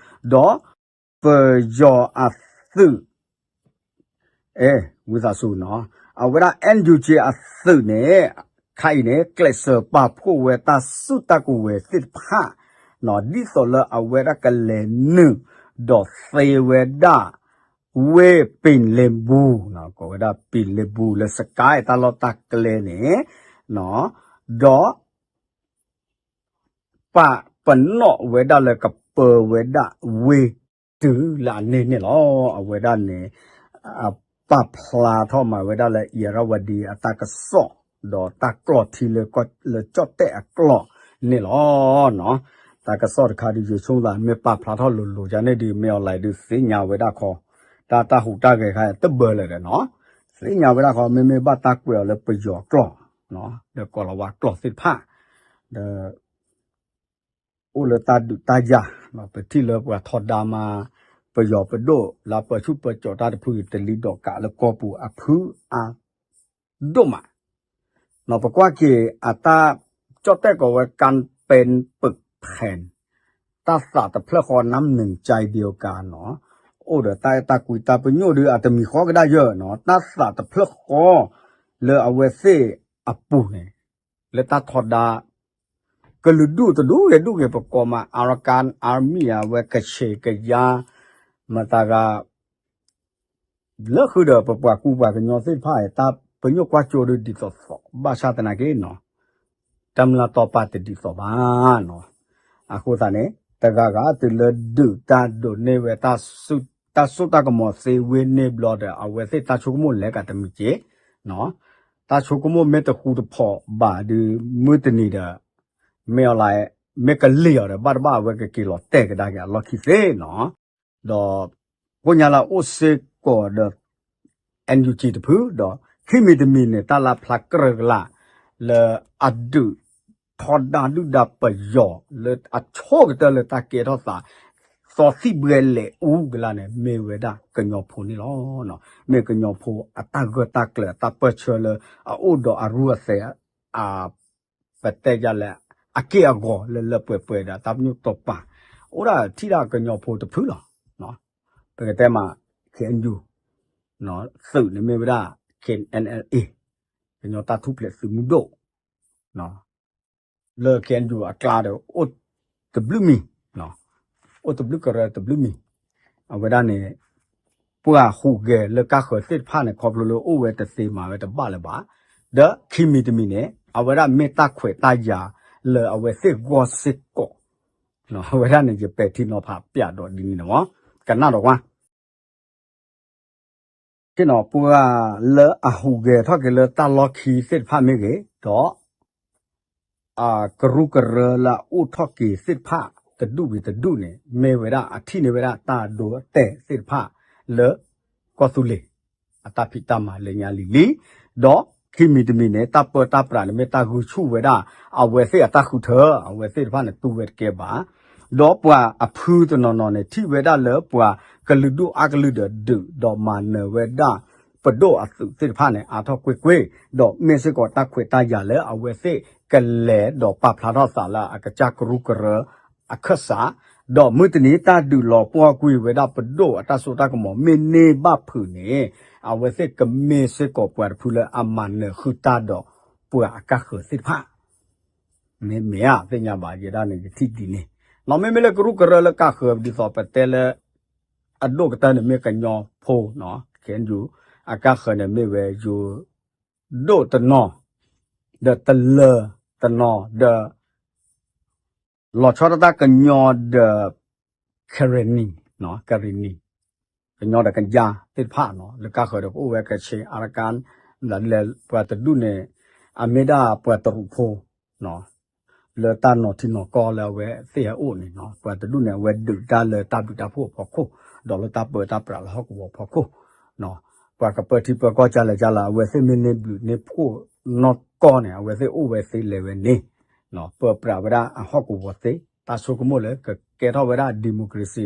ဒီးပယီၤအသုး အဲ ဝံသးစူၤနီၤ, အဝဲဒၣ် NUG အသုးန့ၣ် ခါအံၤန့ၣ် ကျဲးစၢးပာ်ဖှိၣ်ဝဲတၢ်စုတၢ်ကဝဲၤသ့ၣ်တဖၣ် ဒ်သိးလၢအဝဲဒၣ်ကလဲၤနုာ် ဒီးသ့ဝဲဒၣ် ဝ့ၢ်ပ့ၤလ့ဘူ, ကိးဝဲဒၣ်ပ့ၤလ့ဘူလၢ Sky တၢ်လီၢ်တၢ်ကျဲန့ၣ်, ဒီး ပာ်ပနီၣ်ဝဲဒၣ်လၢကပၢဝဲဒၣ်ဝ့ၢ်တုၤလၢအန့ၢ်န့ၣ်လီၤ. အဝဲဒၣ်န့ၣ် ပာ်ဖျါထီၣ်မၤဝဲဒၣ်လၢ အံၤရၣ်ဝၤဒံအတၢ်ကစီၣ် ဒီးတၢ်ကျီၢ်ထံလၢ လၢကၠီၣ်တဲၣ်အကျိာ်န့ၣ်လီၤ. တၢ်ကစီၣ်တခါဒုး ယဆိကမိၣ်သး မ့ၢ်ပာ်ဖျါထီၣ်လိၤလိၤဒ်န့ၣ်ဒုး မ့ၢ်အီၤလဲၣ်ဒုးသ့ၣ်ညါဝဲဒၣ်ခီ, တၢ်တၢ်ဟူးတၢ်ဂဲၤခါတဘၢလၢာ်ဒီးနီၤ, သ့ၣ်ညါဝဲဒၣ်ခီ မ့မ့ၢ်ဘၣ်တၢ်ကွဲးအီၤလၢပယီၤကျိာ် ဒီးကိးလီၤဝါကျိာ်သ့ၣ်တဖၣ်, ဒီး အိၣ်လၢတၢ်ဒုးတၢ်ယၤ, ပထံၣ်လၢပှၤထီဒါမၤ ပယီၤပဒိၣ်လၢပၢဆူၣ်ပၢစိးတၢ်တဖုတလံၤဒီးကးလၢကီၢ်ပူၤအဖုအါဒိၣ်မး, ပကွၢ်က့ၤအတၢ်ကၠီၣ်တဲၣ်ကိးဝဲ campaign ပၢၢ်ဖဲၣ် တၢ်သးတဖျၢၣ်ဃီ น้ำหนึ่งใจเดียวกัน နီၤ, အိၣ်ဒီးတၢ်အဲၣ်တၢ်ကွံတၢ်ပညိၣ်ဒုး အတမံၤဃီကဒါယၢၢ်နီၤ, တၢ်သးတဖျၢၣ်ဃီ လၢအဝဲသ့ၣ်အပူၤန့ၣ် လၢတၢ်ထီဒါ ကလုာ်ဒူၣ်တဒူၣ်ဂ့ၤဒူၣ်ဂ့ၤ ပကိးမး Arakan Army အဝဲကဆဲးကယါ မတၤဂၤ လၢဃုာ်ဒီးပပှၤကူပှၤကညီသ့ၣ်တဖၣ် တၢ်ပညိၣ်ကွၢ်စိဒုးဒ်သိးသိး ဘၣ်ဆၣ်သနာ်က့နီၤ တၢ်မုၢ်လၢ်တီပာ်တဒ်သိးဘၣ်နီၤ, အဃိသတးန့ၣ် တဂၤဂၤတုၤလၢဒုးတၢ်ဒိးန့ၢ်ဝဲ တၢ်စိတၢ်ကမီၤသ့ဝ့ၢ်န့ၣ်ဘျီဒီး အဝဲသ့ၣ်တၢ်ဆိကမိၣ်လဲၤကတမံၤက့ၤ တၢ်ဆိကမိၣ်မ့ၢ်တဃူတဖိးဘၣ်ဒုး မုၢ်တနံၤဒီး မ့ၢ်အီၤလဲၣ် မ့ၢ်ကလံၣ်အီၤဒီး ဘၣ်တဘၣ်အဝဲကက့ၤလီၤတဲာ်ကဒါက့ၤအလီၢ်ခံသ့နီၤ, ဒီး ကိညါလၢအအိၣ်စ့ၢ်ကီးဒီး NUG တဖု ဒီး ခံမံၤတမံၤန့ၣ် တၢ်လၢဖျါကြၢးကလာ် လၢအဒုးထီဒါဒုၣ်ဒါပယီၤ လၢအဆိကတၢၢ်လၢတၢ်ကဲထီၣ်သး သီသံၣ်ဘှဲလဲၤအူကလာ်န့ၣ် မ့ၢ်ဝဲဒၣ်ကညီဖိန့ၣ်လီၤ. မ့ၢ်ကညီဖိအတၢ်ဂၢၢ်တၢ်ကျၢၤ အတၢ်ပၢၢ်ဆၢလၢအအိၣ်ဒီးအရူအသဲး ပတဲယလဲၣ် အက့ၢ်အဂီၤလၢလၢပှဲၤပှဲၤဒီး တၢ်ပညိၣ်တီပာ် အိၣ်ဒၣ်ထံၣ်ဒၣ်ကညီဖိတဖုလီၤ. ပကတဲမး KNU သုးန့ၣ်မ့ၢ်ဝဲဒၣ် KNLA ကညီတၢ်ထူၣ်ဖျဲးသုးမုၢ်ဒိၣ် လၢ KNU အကျါဒီး အိၣ်တဘျုးမံၤ အိၣ်တဘျုးကရၢတဘျုးမံၤ, အဝဲဒၣ်န့ၣ် ပှၤဟူးဂဲၤလၢကါဃၢၤသ့ၣ်တဖၣ်န့ၣ် ခီဖျိလၢအိၣ်ဝဲတသ့မၤဝဲတဘၣ်လၢၤဘၣ်, ဒီးခံမံၤတမံၤန့ၣ် အဝဲဒၣ်မ့ၢ်တၢ်ခွဲးတၢ်ယာ်လၢအဝဲသ့ၣ်ဂီၢ်စ့ၢ်ကီး, အဝဲဒၣ်န့ၣ် ယပဲာ်ထံနီၤဖးပျးဒီးဒ်န့ၣ်န့ၣ်မး, ကနၣ်ဒီးကွၢ် က့နီၤ ပှၤလၢအဟူးဂဲၤထီၣ်က့ၤလၢတၢ်လီၢ်ခံသ့ၣ်တဖၣ်မ့ၢ်ဂ့ၤ, ဒီး ကရူၢ်ကရၢလၢအအိၣ်ထီၣ်က့ၤသ့ၣ်တဖၣ် တဒူၣ်ဝံၤတဒူၣ်န့ၣ် မ့ၢ်ဝဲဒၣ်အထံၣ်န့ၢ်ဝဲဒၣ်တၢ်ဒိအတဲာ်သ့ၣ်တဖၣ်လၢ ကီၢ်သူလ့ၤ အတၢ်ဖံးတၢ်မၤလၢညါလံၤလံၤ, ဒီးခံမံၤတမံၤန့ၣ် တၢ်ပၢတၢ်ပြးန့ၣ် မ့ၢ်တၢ်ဂုာ်ဆူၣ်ဝဲဒၣ် အဝဲသ့ၣ်အတၢ်ဃုထၢ အဝဲသ့ၣ်တဖၣ်န့ၣ် တူၢ်ဝဲတကဲဘၣ် ဒီးပှၤအဖုတနီၤနီၤန့ၣ် ထံၣ်ဝဲဒၣ်လၢပှၤကလုာ်ဒူၣ်အါကလုာ်ဒီးဒုး ဒီးမၤနၢၤဝဲဒၣ် ပဒိၣ်အသုးသ့ၣ်တဖၣ်န့ၣ် အါထီၣ်ကွ့ၢ်ကွ့ၢ်, ဒီးမ့ၢ်စ့ၢ်ကီးတၢ်ခွဲးတၢ်ယာ်လၢအဝဲသ့ၣ်ကလဲၤဒီးပာ်ဖျါထီၣ်သးလၢအကစၢ်ကရူၢ်ကရၢအခၢၣ်စး, ဒီးမုၢ်တနံၤတၢ်ဒုးလီၤပှီၢ်ကွံာ်ဝဲဒၣ်ပဒိၣ်အတၢ်စိတၢ်ကမီၤ မ့ၢ်န့ၢ်ဘၣ်ဖုးန့ၣ် အဝဲသ့ၣ်ကမ့ၢ်စ့ၢ်ကီးပှၤတဖုလၢအမၤနၢၤဃုာ်တၢ်ဒီးပှၤအကါဃၢၤသ့ၣ်တဖၣ် မ့မ့ၢ်ဧါ သ့ၣ်ညါဘၣ်ယဲဒၣ်န့ၣ် ယထံၣ်ဒ်န့ၣ်, နီၢ်မ့မ့ၢ်လၢကရူၢ်ကရၢလၢကါဃၢၤဒ်သိးပတဲလၢ အဒိၣ်ကတၢၢ်န့ၣ်မ့ၢ်ကညီဖိနီၤ ခဲယူၤ အကါဃၢၤန့ၣ်မ့ၢ်ဝဲယိၤဒိၣ်တနီၤ ဒီးတလၢၤတနီၤ ဒီး လီၤဆီဒၣ်တၢ်ကညီဒီး Karenni နီၤ Karenni ကညီဒီးကယၤသ့ၣ်တဖၣ်နီၤ လၢကါဃၢၤဒီးကအိၣ်ဝဲကဆ့အါရကါ လၢပှၤတဒူၣ်န့ၣ် အမ့ၢ်ဒၣ်ပှၤတရူးဖိနီၤ လၢတၢ်နီၤထံနီၤကီၢ်လၢအဝဲသ့ၣ်ဟဲအိၣ်န့ၣ်နီၤ ပှၤတဒူၣ်န့ၣ် အဝဲဒုးတၢ်လၢတၢ်ဘျုးတၢ်ဖှိၣ်အဖီခိၣ် ဒီးလၢတၢ်ပၢတၢ်ပြးလၢဟီၣ်ကဝီၤဖီခိၣ်နီၤ ပှၤကပၢထံပၢကီၢ်ကလဲၣ်ကလဲၣ် အဝဲသ့ၣ်မ့ၢ်န့ၢ်ဘျုးန့ၢ်ဖှိၣ်နီၢ်ကီၢ်န့ၣ် အဝဲသ့ၣ်အိၣ်ဝဲသ့လဲၤဝဲန့ၣ် ပၢပြးဝဲဒၣ်အဟီၣ်ကဝီၤသ့ တၢ်ဆိကမိၣ်လၢကကဲထီၣ်ဝဲဒၣ် democracy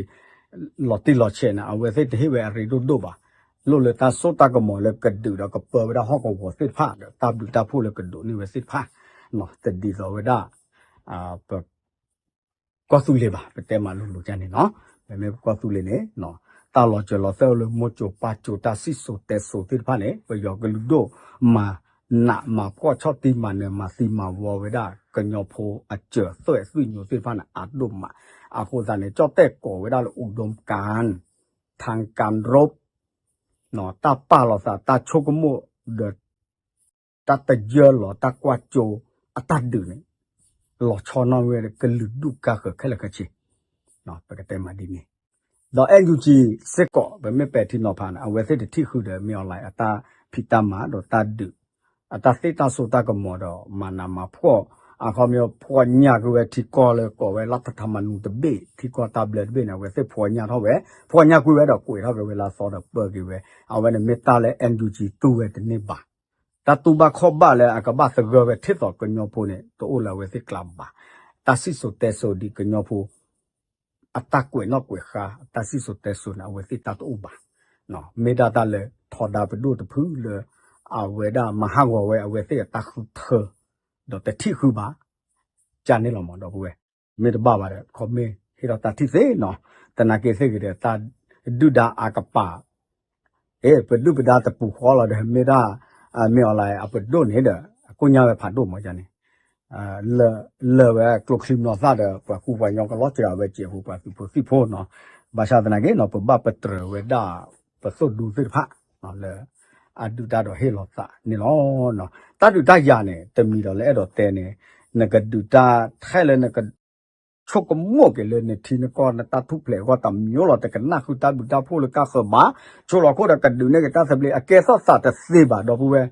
လီၤတံၢ်လီၤဆဲးန့ၣ် အဝဲသ့ၣ်တဟ့ၣ်ဝဲအရ့ဒိၣ်ဒိၣ်ဘၣ်. လိၣ်လၢတၢ်စိတၢ်ကမီၤလၢကဒုးဒီးကပၢဝဲဒၣ်ဟီၣ်ကဝီၤသ့ၣ်တဖၣ်ဒီး တၢ်ဘျုးတၢ်ဖှိၣ်လၢကဒိးန့ၢ်ဝဲသ့ၣ်တဖၣ် တဒ်သိးဝဲဒၣ် ပ ကီၢ်သူလ့ၤဘၣ် ပတဲမးလိၤလိၤကန့ၣ်နီၤ. မ့မ့ၢ်ပကီၢ်သူလ့ၤန့ၣ် တၢ်လီၤစၢၤလီၤသွဲၣ်အိၣ်လၢမိၢ်စိၤပၢ်စိၤတၢ်စံၣ်စိၤတဲစိၤသ့ၣ်တဖၣ်န့ၣ် ပယီၤကလုာ်ဒိၣ်မၤနးမၤဖှီၣ်ဆီၣ်တံၢ်မၤနၢၤမၤသံမၤဝီဝဲဒၣ် ကညီဖိအစၢၤသွဲၣ်သွံၣ်ညိသ့ၣ်တဖၣ်န့ၣ် အါဒိၣ်မး. အဃိသတးန့ၣ် ကၠီၣ်တဲၣ်ကိးဝဲဒၣ်လၢ อุดมการณ์ ทางการรบ တၢ်ပာ်လီၤသး တၢ်ဆိကမိၣ်ဒီး တၢ်တယၢလီၤတၢ်ကွၢ်ကၠိအတၢ်ဒုးန့ၣ် လီၤဆီနီၣ်ဝဲကလုာ်ဒူၣ်ကါဃၢၤခဲလၢာ်ခဲဆ့ ပကတဲမးဒ်န့ၣ်. ဒီး NUG စ့ၢ်ကီး ပမ့ၢ်ပဲာ်ထံနီၤဖးန့ၣ် အဝဲသ့ၣ်တထံၣ်ဃုာ်ဒီး မ့ၢ်အီၤလၢအတၢ်ဖံးတၢ်မၤဒီးတၢ်ဒုး အတၢ်သ့ၣ်တၢ်စိတၢ်ကမီၤဒီး မၤနးမၤဖှီၣ် အခီပညီ ဖှီၣ်ညၣ်ကွံာ်ဝဲထံကီၢ်လၢကိးဝဲလၢ ထထမနူ တဘ့ၣ် ထံကီၢ်တၢ်ဘျၢတဘ့ၣ်န့ၣ် အဝဲသ့ၣ်ဖှီၣ်ညၣ်ထီၣ်ဝဲ ဖှီၣ်ညၣ်ကွံာ်ဝဲဒီးကွံာ်ထီၣ်က့ၤဝဲလၢအသီဒီးပၢက့ၤဝဲ အဝဲန့ၣ်မ့ၢ်တၢ်လၢ NUG တူၢ်ဝဲတန့ၢ်ဘၣ်. တၢ်တူၢ်ဘၣ်ခီၣ်ဘၣ်လၢအကဘၣ်သဂၢၢ်ဝဲထ့ၣ်သိးကညီဖိန့ၣ် တအိၣ်လၢအဝဲသ့ၣ်ကျါဘၣ်. တၢ်စံၣ်စိၤတဲစိၤဒ်ကညီဖိ အတၢ်ကွဲးနီၣ်ကွဲးဃါ တၢ်စံၣ်စိၤတဲစိၤန့ၣ် အဝဲသ့ၣ်တၢ်တအိၣ်ဘၣ်. မ့ၢ်ဒၣ်တၢ်လၢထီဒါပဒိၣ်တဖုလၢ အဝဲဒၣ်မၤဟးဂီၤဝဲအဝဲသ့ၣ်အတၢ်ဃုထၢ ဒီးတထံၣ်ဃုာ်ဘၣ် ကန့ၣ်လီၤမး ဒီပုၢ်ဝဲၢ်. မ့ၢ်တဘၣ်ဘၣ်ဒီး ခီမ့ၢ်ဟ့ၣ်ထီၣ်တၢ်ထံၣ်သ့နီၤ. သနာ်က့သ့ၣ်ဂ့ၤဒီး တၢ်ဒုၣ်ဒါအကပၤ အ့ ပဒုၣ်ပဒါတပူၤဃီလီၤဒီး မ့ၢ်ဒၣ် မ့ၢ်အီၤလၢအပဒိၣ်န့ၣ်ဒီး အကိၣ်ညါဝဲဖးဒိၣ်မးန့ၣ် လၢာ်ဝဲကျိချံမျိာ်သၣ်ဒီး ပှၤကူပှၤညီကလီၤစှၤဝဲစဲးဖိ ပှၤသုးဖိသံၣ်ဖိနီၤ. ဘၣ်ဆၣ်သနာ်က့နီၤ ပဘၣ်ပတြၢၤဝဲဒၣ် ပသိၣ်ဒူသ့ၣ်တဖၣ် လၢ အဒုၣ်တၢ်ဒီးဟ့ၣ်လီၤသးန့ၣ်လီၤ. တၢ်ဒုးတၢ်ယၤန့ၣ် တမံၤဒီးလၢအဲၣ်ဒိးတဲန့ၣ် နကဒုးတၢ်ထဲလၢနက ဆိကမိၣ်က့ၤလၢနထံနကီၢ်နတၢ်ထူၣ်ဖျဲးအဂီၢ်တမံၤလီၤ. တကနၣ်ဃုာ်တၢ်ဘျုးတၢ်ဖှိၣ်လၢကါဃၢၤဘၣ်. ဆိလီၤခိၣ်ဒီးကဒုးန့ၢ်က့ၤတၢ်သဘျ့ အကဲထီၣ်သးတသ့ဘၣ် ဒီပုၢ်ဝဲၢ်.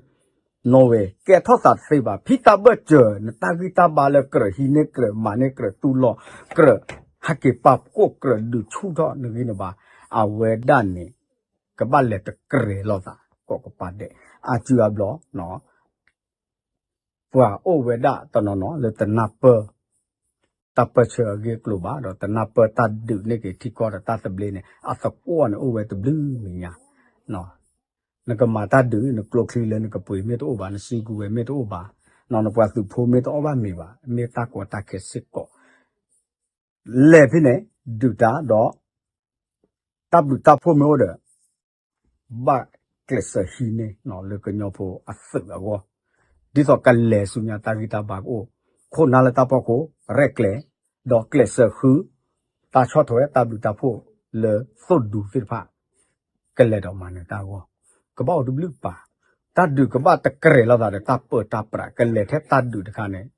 နီၣ်ဝဲ ကဲထီၣ်သးတသ့ဘၣ်. ဖံတၢ်ဘၢၣ်စၢၤ နတၢ်ဂံၢ်တၢ်ဘါလၢကြၢးဟံးန့ၢ်ကြၢးမၤန့ၢ်ကြၢးတူၢ်လိာ် ကြၢးဟဲက့ၤပာ်ဖှိၣ်ကြၢးဒုးဆူၣ်ထီၣ်နဂံၢ်နဘါ အဝဲဒၣ်န့ၣ် ကဘၣ်လဲၤတကြဲၤလိာ်သး ကိးကပၤဒဲး အစုအဘျီ ပှၤအိၣ်ဝဲဒၣ်တနီၤနီၤလၢတနၢ်ပၢၢ် တၢ်ပၢၢ်ဆၢအဂ့ၢ်အကျိၤဘၣ် ဒီးတနၢ်ပၢၢ်တၢ်ဒုးန့ၢ်က့ၤထံကီၢ်ဒီးတၢ်သဘျ့န့ၣ် အသကွီၢ်န့ၣ်အိၣ်ဝဲတဘျုးမံၤညါ. နကမၤတၢ်ဒုး နကျိချံလၢနကပှ့ၤမ့ၢ်တအိၣ်ဘၣ် နစုကဝဲၤမ့ၢ်တအိၣ်ဘၣ် နပှၤသုးဖိမ့ၢ်တအီၣ်ဘၣ်မ့ၤဘၣ် မ့ၢ်တၢ်ကီတၢ်ခဲစ့ၢ်ကီး လဲၤဖဲန့ၣ် ဒုးတၢ်ဒီး တၢ်ဘျုးတၢ်ဖှိၣ်မ့ၢ်အိၣ်ဒီး ဘၣ်ကျဲးစၢးဟံးန့ၢ်လၢကညီဖိအသုးအဂီၢ် ဒ်သိးကလဲၤဆူညါတၢ်ဂံၢ်တၢ်ဘါကအိၣ် ခိၣ်နၢ်လၢတၢ်ဖီခိၣ် ရဲၣ်ကျဲၤ ဒီးကျဲးစၢးဃု တၢ်ဆီၣ်ထွဲတၢ်ဘျုးတၢ်ဖှိၣ်လၢသိၣ်ဒူသ့ၣ်တဖၣ် ကလဲၤဒီးမၤနၢၤတၢ်အဂီၢ်, ကဘၣ်အိၣ်တဘျုးပာ်, တၢ်ဒုးကဘၣ်တကြၢးလိာ်သးဒီးတၢ်ပၢတၢ်ပြး ကလဲၤထဲတၢ်ဒုးတခါန့ၣ်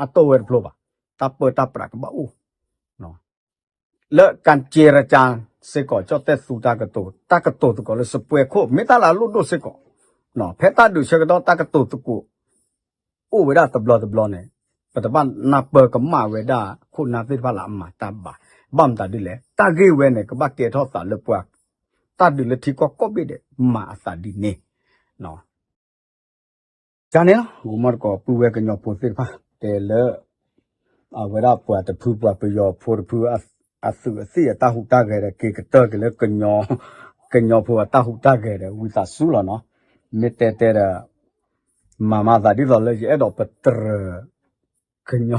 အတိၢ်ဝဲတဖျိဘၣ်, တၢ်ပၢတၢ်ပြးကဘၣ်အိၣ် လၢကၠ့ရကၠါစ့ၢ်ကီး ကၠီၣ်တဲၣ်သူတၢ်ကတိၤ တၢ်ကတိၤသကိးလၢစပွဲခိၣ် မ့ၢ်တၢ်လၢအလိၣ်ဒိၣ်စ့ၢ်ကီး, ဖဲတၢ်ဒုးဆၢကတီၢ်တၢ်ကတိၤသကိး အိၣ်ဝဲဒၣ်တဘျီတဘျီန့ၣ် ပတဘၣ်နၢ်ပၢၢ်ကမၣ်ဝဲဒၣ်ခိၣ်နၢ်သ့ၣ်တဖၣ်လၢအမၤတၢ်ဘၣ်, ဘၣ်မတၤဒ်လဲၣ် တၢ်ဂ့ၢ်ဝဲန့ၣ် ကဘၣ်ကဲထီၣ်သးလၢပှၤ တၢ်ဒုးလၢထံကီၢ်ကိးဘ့ၣ်ဒဲး မၤအသးဒ်န့ၣ် ကန့ၣ်လီၤ. ဂိၤမီၢ်တကိးပုၢ်ဝဲၢ်ကညီဖိသ့ၣ်တဖၣ် တဲလၢ အဝဲဒၣ်ပှၤတဖု ပှၤပယီၤဖိတဖု အသုးအသံၣ်အတၢ်ဟူးတၢ်ဂဲၤဒီး က့ၤကတၢၢ်က့ၤလၢ ကညီဖိအတၢ်ဟူးတၢ်ဂဲၤဒီး ဝံသးစူၤလီၤနီၤ. မ့ၢ်တဲတဲဒီး မၤမၤသးဒ်သိးလၢယအဲၣ်ဒိးပတြၢၤ ကညီ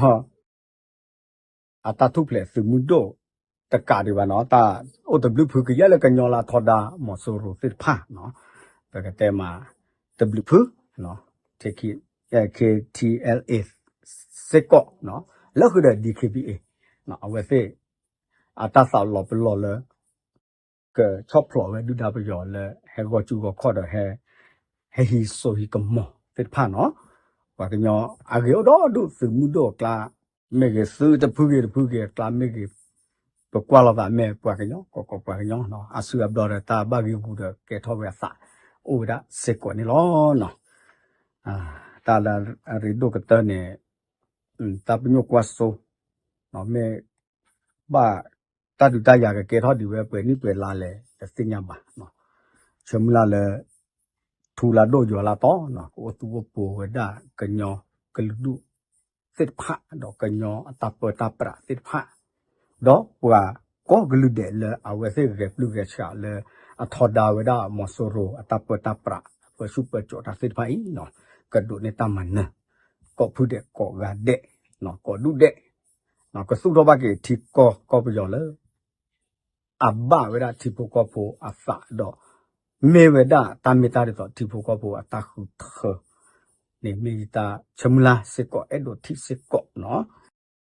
အတၢ်ထူၣ်ဖျဲးသုးမုၢ်ဒိၣ်တကးဒံးဘၣ်နီၤ, တၢ်အိၣ်တဘျုးဖုကယဲၢ်လၢကညီလၢအထီဒါမီၤစိရိၤသ့ၣ်တဖၣ်နီၤ, ပကတဲမး တဘျုးဖု ခ့ထံအဲလ်အ့ စ့ၢ်ကီး လၢဃုာ်ဒီး ဒံခ့ပံအ့ အဝဲသ့ၣ် အတၢ်သးလီၤပလီၢ်လၢ ကဆီၣ်ဖျိးဝဲဒုၣ်ဒါပယီၤလၢ ဟဲဂီၢ်ကူဂီၢ်ခီၣ်ဒီး ဟဲဟံးစိဟံးကမီၤသ့ၣ်တဖၣ်နီၤ, ပှၤကညီအဂ့ၤအိၣ်ဒီဒူၣ် သုးမုၢ်ဒိၣ်အကျါ မ့ၢ်ဂ့ၤသုးတဖုဂ့ၤတဖုဂ့ၤအကျါမ့ၢ်ဂ့ၤ ပကွၢ်လိာ်သးမ့ၢ်ပှၤကညီ ကီၢ်ကီၢ်ပှၤကညီ အစုအဘျီဒီးတၢ်ဘၣ်ဂံၢ်ဂူာ်ဒီးကဲထီၣ်ဝဲအသး အိၣ်ဝဲဒၣ်စ့ၢ်ကီးန့ၣ်လီၤ. တၢ်လၢအရ့ဒိၣ်ကတၢၢ်န့ၣ် တၢ်ပညိၣ်ကွၢ်စိ မ့ၢ်ဘၣ်တၢ်ဒုးတၢ်ယၤကကဲထီၣ်ဒံးဝဲပှဲၤနံၣ်ပှဲၤလါလဲၣ် တသ့ၣ်ညါဘၣ်. ဆၢမုၢ်လၢ်လၢ ထူလါဒိၣ်ယွၤလါတီၤ ကအိၣ်သူၣ်အိၣ်ပူၤဝဲဒၣ်ကညီကလုာ်ဒူၣ်သ့ၣ်တဖၣ် ဒီးကညီအတၢ်ပၢတၢ်ပြးသ့ၣ်တဖၣ် ဒီးပှၤကိးကလုာ်ဒဲးလၢအဝဲသ့ၣ်ဂဲၤပျုၢ်ဂဲၤဆှးလၢ အထီဒါဝဲဒၣ်မီၤစိရိၤအတၢ်ပၢတၢ်ပြး ပၢဆူၣ်ပၢစိးတၢ်သ့ၣ်တဖၣ်အံၤ ကဒိးန့ၢ်တၢ်မၤနၢၤ ကိးဖုဒဲးကိးဂၤဒဲး ကိးဒူၣ်ဒဲး ကသူၣ်ထီၣ်ဘၣ်က့ၤထံကီၢ်ကီၢ်ပယီၤလၢ အဘၣ်ဝဲဒၣ်ထံဖိကီၢ်ဖိအသးဒီး မ့ၢ်ဝဲဒၣ်တၢ်မ့ၢ်တၢ်ဒ်သိးထံဖိကီၢ်ဖိအတၢ်ဃုထၢန့ၣ် မ့ၢ်ယတၢ်ဆၢမုၢ်လၢ်စ့ၢ်ကီး အဲၣ်ဒိးထံၣ်စ့ၢ်ကီးနီၤ.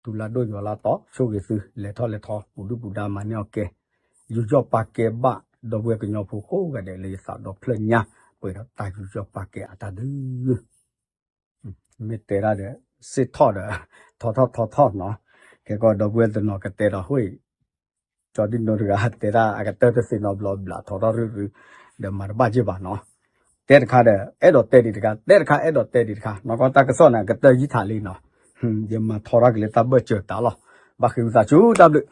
ထူလါဒိၣ်ယွၤလါတီၤ ဆိၣ်ဂ့ၤသု လဲၤထီၣ်လဲၤထီ ပူၤဒုၣ်ပူၤဒါမၤန့ၢ်အီၣ်ကဲ ယူးယီၣ်ပာ်ကဲဘၣ် ဒီပုၢ်ဝဲၢ်ကညီဖိကိးဂၤဒဲးလၢယသးဒီဖျၢၣ်ညါ ပှဲၤဒီးတၢ်ယူးယီၣ်ပာ်ကဲအတၢ်ဒုး မ့ၢ်တဲဒၣ်ဒီး စ့ၢ်ထီၣ်ဒီး ထီထီၣ်ထီထီၣ်နီၤ. ကဲကီးဒီပုၢ်ဝဲၢ်တနီၤကတဲဒီး ဟိၣ် ကၠီဒံၣ်နိတဂၤတဲဒၣ်အကတၢၢ်တသ့နီတဘျီဘျး ထီထီၣ်ရုရု ဒီးမၤတဘၣ်က့ၢ်ဘၣ်နီၤ. တဲတခါဒီး အဲၣ်ဒိးတဲဒံးတခါ တဲတခါအဲၣ်ဒိးတဲဒံးတခါ နီၢ်ကီၢ်တၢ်ကစီၣ်န့ၣ် အကတၢၢ်ယံာ်ထးလံနီၤ. ယမၤထီထီၣ်က့ၤလၢတၢ်ဘၢၣ်စၢၤတၢ်လီၤ. ဘၣ်ဃ့ဝံသးစူၤတၢ်ဘျုး